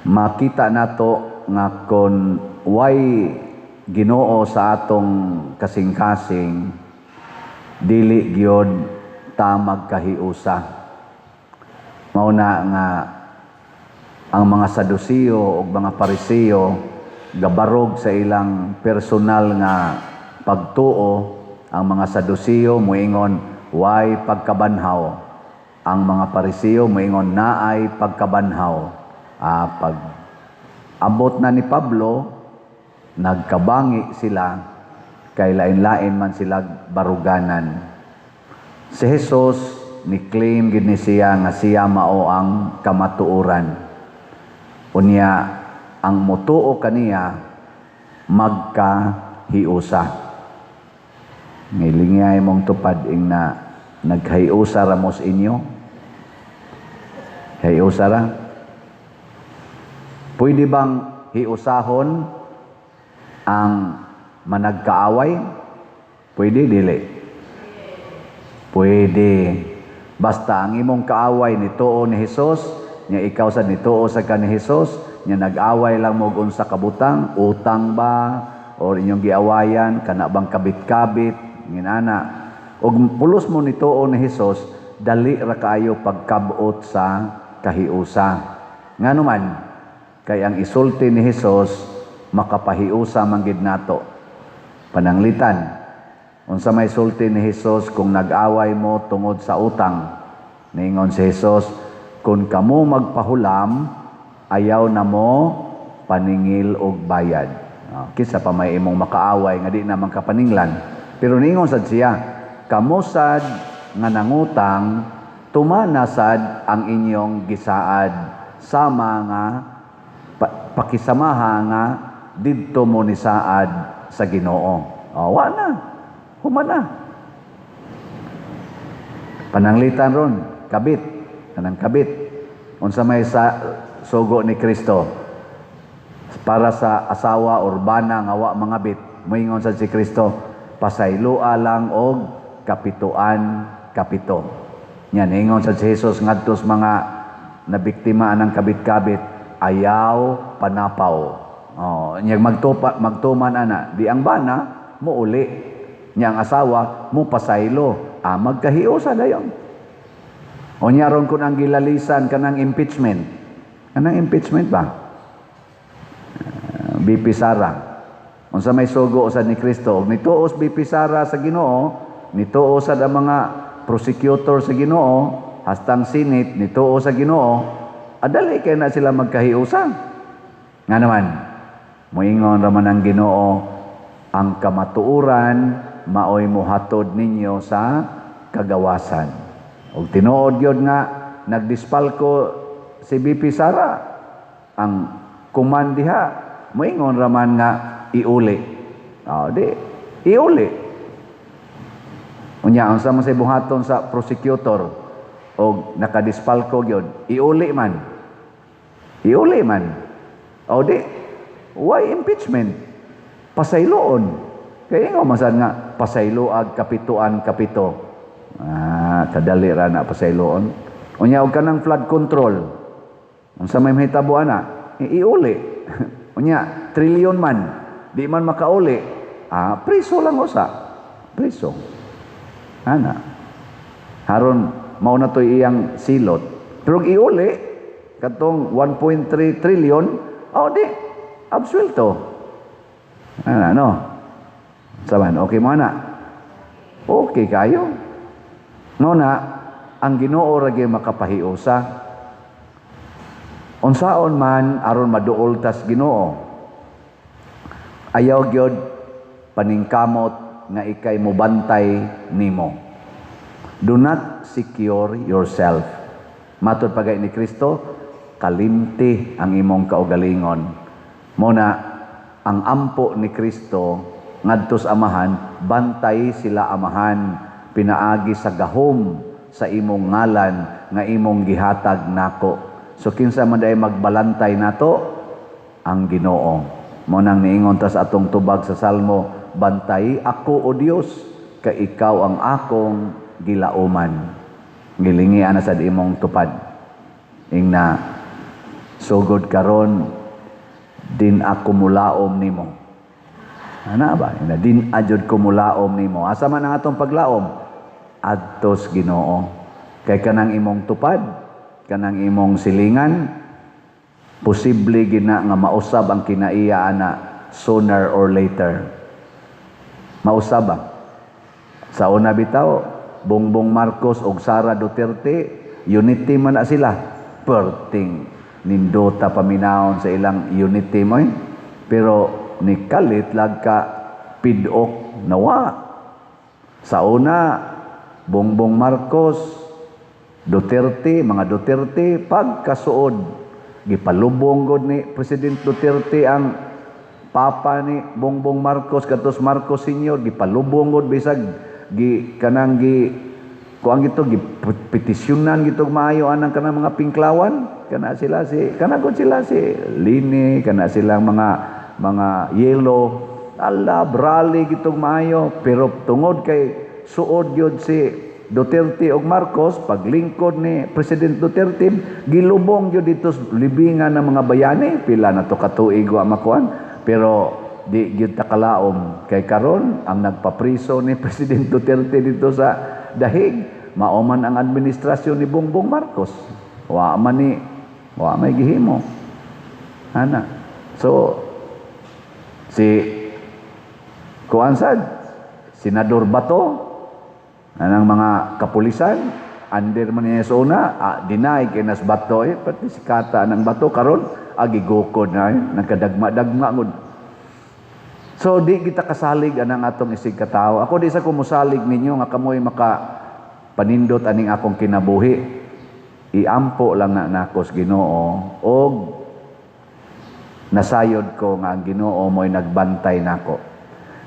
Makita nato nga kon way Ginoo sa atong kasing-kasing, dili gyud ta magkahiusa. Mao na nga ang mga Sadusiyo ug mga Pariseo gabarog sa ilang personal nga pagtuo. Ang mga Sadusiyo moingon way pagkabanhaw, ang mga Pariseo moingon naay pagkabanhaw. Pag abot na ni Pablo, nagkabangi sila kay lain-lain man sila baruganan. Si Jesus ni claim gid ni siya nga siya mao ang kamatuoran. Unya ang motuo kaniya magkahiusa. Ngilingay mong tupad ing na naghiusa ra mo sa inyo. Hiusa ra. Pwede bang hiusahon ang managkaaway? Pwede, dili? Pwede. Basta ang imong kaaway nituo ni Jesus, nya ikaw sad nituo sa ka ni Jesus, nya nag-away lang mo og unsa ka butang, utang ba or inyong giawayan kana bang kabit-kabit, nginana. Og pulos mo nituo ni Jesus, dali ra kaayo pagkabot sa kahiusa. Ngano man, kay ang isulti ni Jesus makapahiusa man gid nato. Pananglitan, unsa may sulti ni Jesus kung nag-away mo tungod sa utang? Ningon si Jesus, "Kung kamo magpahulam, ayaw na mo paningil og bayad." Oh, kinsa pa may imong makaaway nga di naman kapaninglan. Pero ningon sad siya, "Kamo sad nga nangutang, tumana sad ang inyong gisaad sama nga pakisamaha nga didto mo ni saad sa Ginoo." Oh, wa na. Human na. Pananglitan ron, kabit, kanang kabit. Unsa may sa sugo ni Kristo para sa asawa or bana nga wa mangabit? Moingon sad si Kristo, "Pasayloa lang og kapituan kapito." Nya ningon sad si Jesus ngadto sa mga nabiktima ng kabit-kabit, "Ayaw panapaw." Oh, nya magtupa magtuman ana, di ang bana muuli. Nya ang asawa mo pasaylo, magkahiusa dayon. O nya ron kun ang gilalisan kanang impeachment. Kanang impeachment ba? VP Sara. Unsa may sugo sad ni Kristo? Og nituos VP Sara sa Ginoo, nituo sad ang mga prosecutor sa Ginoo, hastang Senate nituo sa Ginoo, adali kay na sila magkahiusa. Nga naman, moingon raman ang Ginoo, ang kamatuoran maoy mohatod ninyo sa kagawasan. Og tinuod gyud nga nagdispalko si VP Sara, ang kuman diha moingon raman nga iuli. Oh, di iuli. Unya unsa man say buhaton sa prosecutor og nakadispalko gyud, iuli man. Iuli man. O di why impeachment? Pasayloon. Kaya nga masan nga pasayloag kapituan kapito. Kadali ra na pasayloon. Unya og kanang flood control. Unsa may mahitabo ana? Iuli. Unya trilyon man, di man makauli. Priso lang usa. Priso. Ana. Haron mao na to'y iyang silot. Pero og iuli katong 1.3 trillion, oh di absuelto. Ana no. Saban, okay mo ana? Okay kayo. No na, ang Ginoo ra gyud makapahiusa. Unsaon man aron maduol tas Ginoo? Ayaw gyud paningkamot nga ikay mobantay nimo. Do not secure yourself. Matod pagay ni Kristo, kalimti ang imong kaugalingon. Mo na ang ampo ni Kristo ngadto sa Amahan, "Bantay sila, Amahan, pinaagi sa gahom sa imong ngalan nga imong gihatag nako." So kinsa man day magbalantay nato? Ang Ginoo. Mo nang niingon ta sa atong tubag sa Salmo, "Bantay ako, O Dios, kay ikaw ang akong gilauman." Gilingi ana sad imong tupad. Ingna Sugod karon din ako mulaom nimo. Ana ba? Ina din ajud ko mulaom nimo. Asa man ang atong paglaom? Adtos Ginoo. Kay kanang imong tupad, kanang imong silingan, posible gina nga mausab ang kinaiya ana sooner or later. Mausab ba? Sa una bitaw, Bongbong Marcos og Sara Duterte, unity man na sila. Perting nindota paminawon sa ilang unity mo eh. Pero ni kalit lag ka pidok nawa. Sa una, Bongbong Marcos, Duterte, mga Duterte, pagkasuod, gipalubong god ni President Duterte ang papa ni Bongbong Marcos, katos Marcos Sr., gipalubong god bisag gi kanang gi kuang gito gipetisyonan gito maayo anang kanang mga pinklawan, kana sila si kana gud sila si Leni, kana silang mga yellow ala brali gitong maayo. Pero tungod kay suod gyud si Duterte og Marcos, paglingkod ni President Duterte, gilubong gyud dito sa libingan ng mga bayani. Pila na to katuig wa makuan, pero di gyud ta kalaom kay karon ang nagpapriso ni President Duterte dito sa Dahig mao man ang administrasyon ni Bongbong Marcos. Wa man ni wa may gihimo ana. So si kuan sad, Senador Bato, anang mga kapulisan under man niya sa una, deny kay nas Bato eh, pati si Kata ng Bato karon agi gukod na eh, nagkadagma-dagma gud. So di kita kasalig anang atong isig katawo. Ako di sa ko mosalig ninyo nga kamoy maka panindot aning akong kinabuhi. Iampo lang na nako sa Ginoo og nasayod ko nga ang Ginoo mo'y nagbantay nako.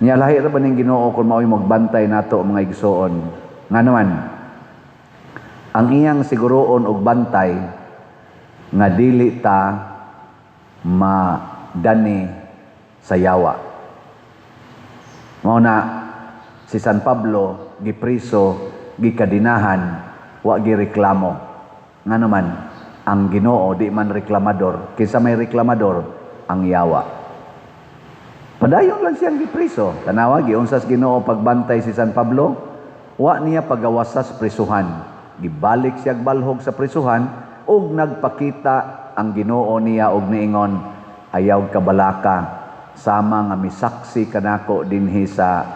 Nya lahi ra ba ning Ginoo kung mao'y magbantay nato, mga igsoon? Nga naman ang iyang siguroon og bantay nga dili ta madani sa yawa. Mao na si San Pablo gipriso, gikadinahan, wa gireklamo. Nga naman ang Ginoo di man reklamador. Kinsa may reklamador? Ang yawa. Padayon lang siyang gipriso. Tanawa, giunsa sa Ginoo pagbantay si San Pablo, wa niya pagawasas prisuhan. Gibalik siya balhog sa prisuhan ug nagpakita ang Ginoo niya og niingon, "Ayaw kabalaka, sama nga misaksi kanako dinhi sa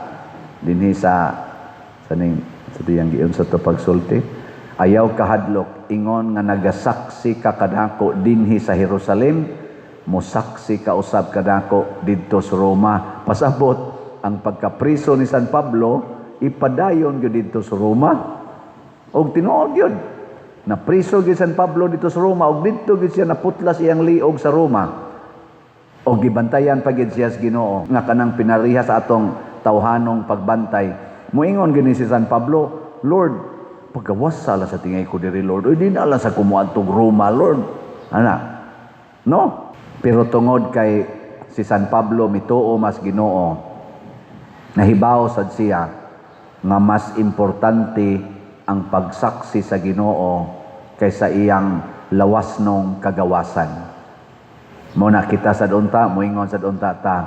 sa ning sa diyang giunsa to pagsulti. Ayaw kahadlok, ingon nga nagasaksi ka kanako dinhi sa Jerusalem, mosaksi ka usab kanako didto sa Roma." Pasabot ang pagkapriso ni San Pablo ipadayon gyud didto sa Roma. Og tinuod gyud, napriso gyud San Pablo didto sa Roma og didto gyud siya naputlas iyang liog sa Roma. O gibantayan pa gyud siya sa Ginoo nga kanang pinariha sa atong tawhanong pagbantay. Moingon gini si San Pablo, "Lord, pagawasa lang sa tingay ko diri, Lord. Uy, di na lang sa kumuadtog Roma, Lord." Ana. No? Pero tungod kay si San Pablo mituo mas Ginoo, nahibaw sad siya nga mas importante ang pagsaksi sa Ginoo kaysa iyang lawasnong kagawasan. Mo na kita sa unta, moingon sa unta ta,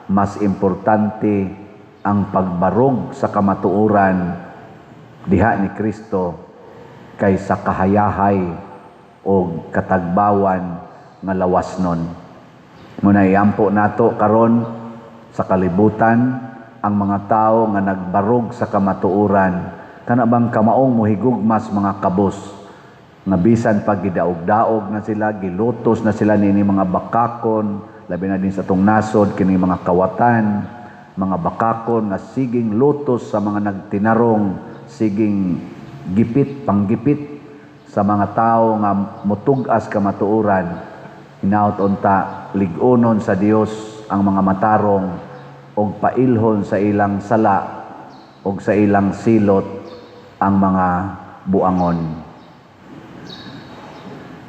mas importante ang pagbarog sa kamatuoran diha ni Kristo kaysa kahayahay o katagbawan nga lawasnon. Muna iampo nato karon sa kalibutan ang mga tao nga nagbarog sa kamatuoran, kana bang kamaong mohigugmas mga kabos nga bisan pag gidaog-daog na sila, gilutos na sila nini mga bakakon, labi na din sa atong nasod kini mga kawatan, mga bakakon nga siging lutos sa mga nagtinarong, siging gipit, panggipit sa mga tao nga mutug-as kamatuoran. Hinaut unta lig-unon sa Dios ang mga matarong og pailhon sa ilang sala og sa ilang silot ang mga buangon.